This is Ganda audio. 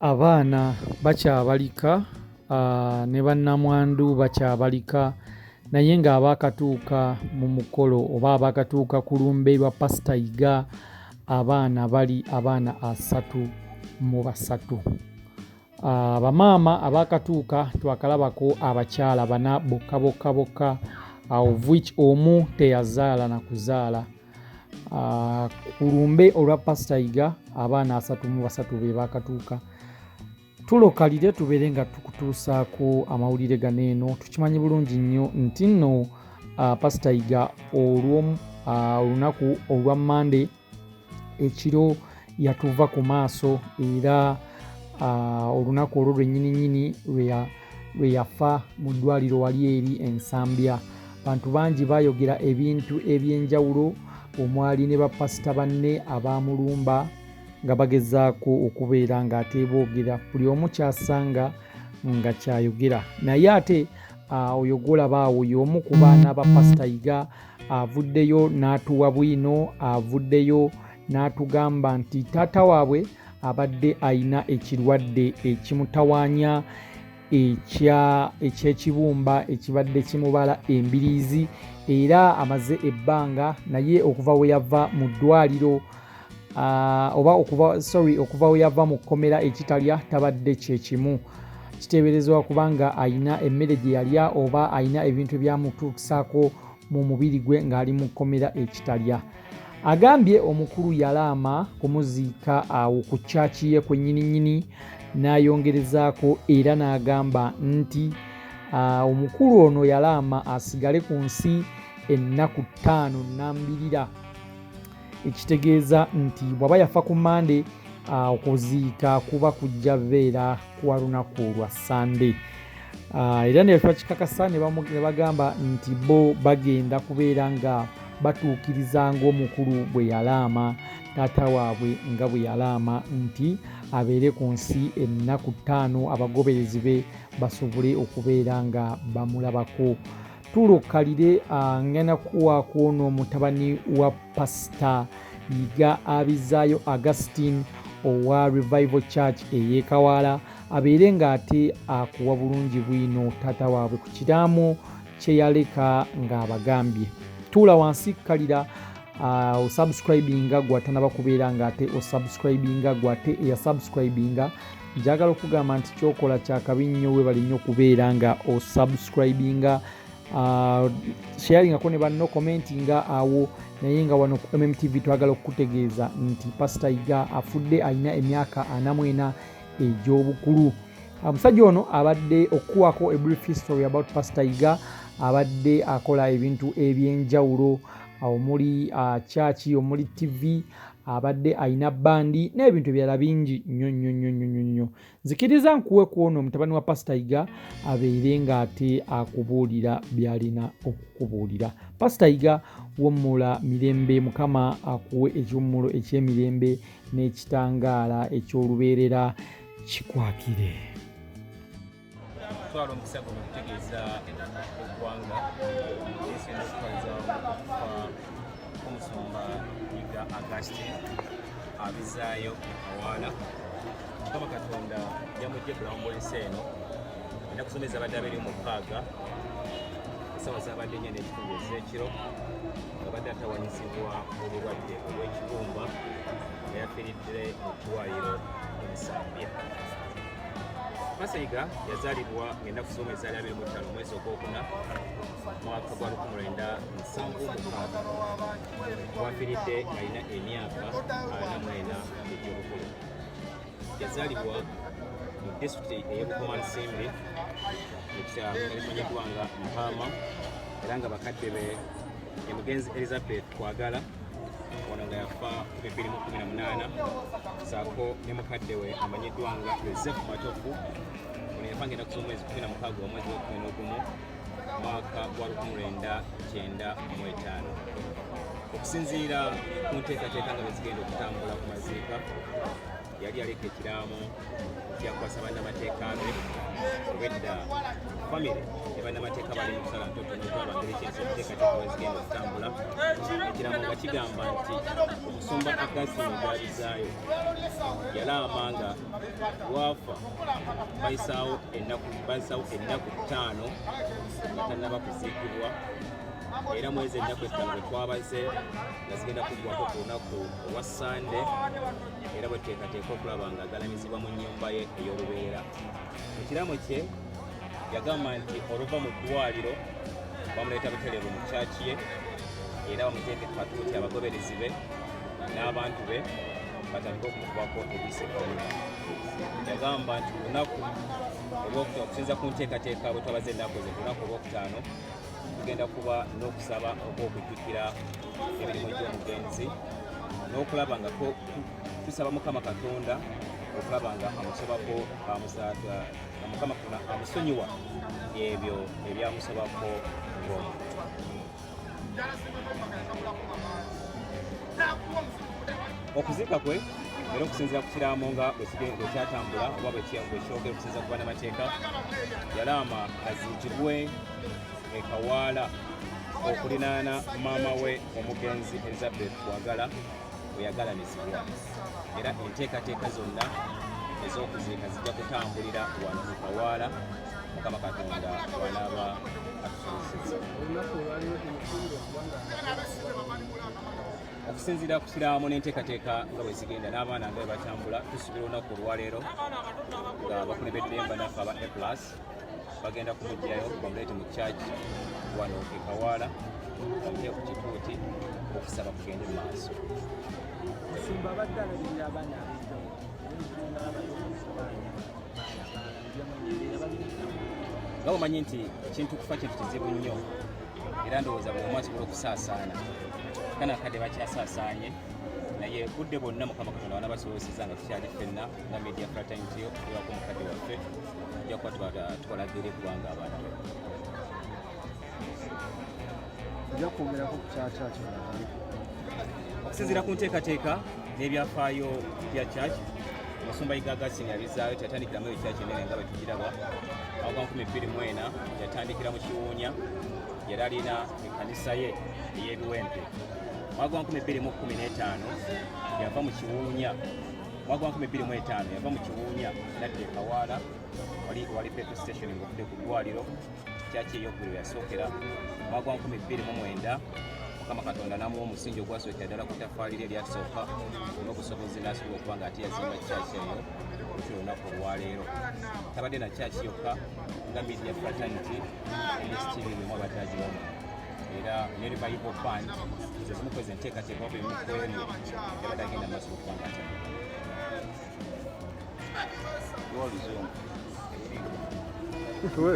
Abaana bakyabalika ne bannamwandu bakyabalika naye ng'abaakatuuka mu mukolo oba abaakatuuka ku lumbe lwa Pasita Yiga abaana bali abaana 33. Bamaama abaakatuuka twakalabako abakyala bana bokka bokka bokka of which omu teyazaala na kuzaala. Ku lumbe olwa Pasita Yiga abaana 33 be baakatuuka. Tulokalire tubeere nga tukutuusaako amawulire gano eno. Tukimanyi bulungi nnyo nti nno Pasita Yiga olunaku olwa Mmande ekiro yatuva ku maaso era olunaku olwo lwennyini nnyini lwe yafa mu ddwaliro wali eri e Nsambya. Bantu bangi baayogera ebintu eby'enjawulo omwali ne bapasita banne abaamulumba nga bagezaako okubeera ng'ate boogera buli omu ky'asanga nga ky'ayogera. Naye ate oyo gw'olaba awo y'omu ku baana ba Pasita Yiga avuddeyo n'atuwa bwino, avuddeyo n'atugamba nti taata waabwe abadde alina ekirwadde ekimutawaanya eky'ekibumba ekibadde kimubala embiriizi era amaze ebbanga naye okuva we yava mu ddwaliro oba okuva sorry okuva we yava mu kkomera ekitalya tabadde kyekimu. Kiteeberezebwa kubanga alina emmere gye yalya oba alina ebintu ebyamutuusaako mu mubiri gwe ng'ali mu kkomera ekitalya. Agambye omukulu yalaama kumuziika awo ku church ye kwennyini nnyini n'ayongerezaako era n'agamba nti omukulu ono yalaama asigale ku nsi ennaku 5 nnambirira, ekitegeeza nti bw'aba yafa ku Mmande okuziika kuba kujja beera kwa lunaku lwa Ssande. Era ne bakikakasa ne bagamba nti bo bagenda kubeera nga batuukiriza ng'omukulu bwe yalaama taata waabwe nga bwe yalaama nti abeere ku nsi ennaku 5 abagoberezi be basobole okubeera nga bamulabako. Tulokalire ngenda kuwaako n'omutabani wa Pasita Yiga Abizaayo Augustine owa Revival Church ey'e Kawaala abeere ng'ate akuwa bulungi bwino taata waabwe ku kiraamo kye yaleka ng'abagambye. Tuula wansi kkalira osubscribinga gwe atanaba kubeera ng'ate osubscribinga gwe ate eyasubscribinga. Njagala okugamba nti kyokola kyakabi nnyo, weebale nnyo okubeera nga osubscribinga, sharingako ne banno, commentinga awo. Naye nga wano ku MMTV twagala okukutegeeza nti Pasita Yiga afudde alina emyaka 44 egy'obukulu. Omusajja ono abadde okukuwako a brief history about Pastor Yiga, abadde akola ebintu eby'enjawulo omuli church, omuli TV, abadde alina bandi n'ebintu ebirala bingi nnyo nnyo nnyo nnyo nnyo. Nzikiriza nkuwe ku ono mutabani wa Pastor Yiga abeere ng'ate akubuulira by'alina okukubuulira. Pastor Yiga wummula mirembe, Mukama akuwe ekiwummulo eky'emirembe n'ekitangaala eky'olubeerera kikwakire. Twala omukisa guno okutegeeza eggwanga ensi yonna okutwaliza okufa kw'omusumba Yiga Augustine Abizaayo Kawaala. Mukama Katonda yamuggye bulamu bw'ensi eno ennaku zonna ezabadde 26, essaawa zabadde 4:15 ez'ekiro, nga badde atawanyizibwa obulwadde obw'ekibumba nga yafiiridde mu ddwaliro e Nsambya. Pastor Yiga yazaalibwa ng'ennaku z'omwezi zaali 25 omwezi ogwokuna mwaka gwa 1976, wafiiridde ng'alina emyaka 44 egy'obukulu. Yazaalibwa mu disitulikiti ey'e Bukomansimbi mu kyalo ekimanyiddwa nga Mpaama, era nga bakadde be ye mugenzi Elizabeth Kwagala, ono nga yafa 2018, saako ne mukadde we amanyiddwa nga Joseph Matovu, ono yafa ng'ennaku z'omwezi 16 omwezi gw'e-11 mwaka gwa 1995. Okusinziira ku nteekateeka nga bwe zigenda okutambula ku maziika, Yali yaleka ekiraamo kyakwasa bannamateeka be. Obwedda famire ne bannamateeka bali mu kusala ntoto n'okulaba ngeri ki enteekateeka bwe zigenda okutambula. Ekiraamo nga kigamba nti omusumba Augustine Yiga Abizaayo yalaama nga lwafa bayisaawo ennaku 5 nga tannaba kuziikibwa, era mwezi ennaku 5 bwe twabaze nga zigenda kuggwako ku lunaku olwa Sande, era bwe tuteekateeka okulaba nga agalamizibwa mu nnyumba ye ey'olubeerera. Mu kiraamo kye yagamba nti oluva mu ddwaliro bamuleeta butereevu mu kyaki ye, era bamuteeke katuuti abagoberezi be n'abantu be batandike okumukubako eriiso eddala. Yagamba nti lunaku olwokutaano, okusinza ku nteekateeka bwe twabaze ennaku ze, ku lunaku olwokutaano tugenda kuba n'okusaba okw'okujjukira emirimu gy'omugenzi n'okulaba nga tusaba Mukama Katonda okulaba nga amusobako, nga Mukama Katonda amusonyiwa ebyo ebyamusobako ng'omuntu. Okuziika kwe era okusinziira ku kiraamo nga bwe kyatambula oba bwe kyogera, okusinziira ku bannamateeka, yalaama aziikibwe e Kawaala okulinaana maama we omugenzi Elizabeth Wagala bwe yagalamizibwa, era enteekateeka zonna ez'okuziika zijja kutambulira wano mu Kawaala, Mukama Katonda wanaaba atusobozesezza. Olunaku olwaliwo temusuubira okubanga Okusinziira ku kiraamo n'enteekateeka nga bwe zigenda n'abaana nga bwe batambula, tusuubira olunaku olwaleero nga bakulembeddemu bannaffe aba A Plus bagenda kumugyayo bamuleete mu church wano e Kawaala, bamuteeke ku kituuti, okusaba kugende mu maaso. Musumba abadde alabirira abaana ab'enjawulo, abaana embeera babiri. Nga bwemanyi nti kintu kufa kintu kizibu nnyo, era ndowooza buli omu asobola okusaasaana kana akadde bakyasaasaanye, naye budde bwonna Mukama Katonda wanabasobozesa nga tukyali ffenna nga media fraternity okuwako mukadde waffe, tujja kuba tubalagire kubanga abantu Ojja kwongerako ku kyakya kino? Okusinziira ku nteekateeka n'ebyafaayo bya church, omusumba Yiga Augustine Abizaayo teyatandikiramu eyo church enene nga bwe tugiraba. Awo gwa 2004 yatandikira mu Kiwuunya, yali alina ekkanisa ye ey'ebiwempe. Mwaka gwa 2015 yava mu Kiwuunya, mwaka gwa 2005 yava mu Kiwuunya nadda e Kawaala, wali petrol station ng'ovudde ku ddwaliro, kyaki eyokubiri yasookera. Mwaka gwa 2009 Mukama Katonda n'amuwa omusingi ogwasookera ddala ku ttaffaali lye eryasooka n'obusobozi, n'asobola okuba nga ate yazimba kyaki eyo okukira olunaku olwaleero. Tabadde na kyaki yokka, nga media fraternity NSTV mwemu abadde agiwamu, era ne revival band ze zimu kwezi enteekateeka oba ebimu ku ebyo yabadde agenda maaso okuba nga ate Oluzungu. We.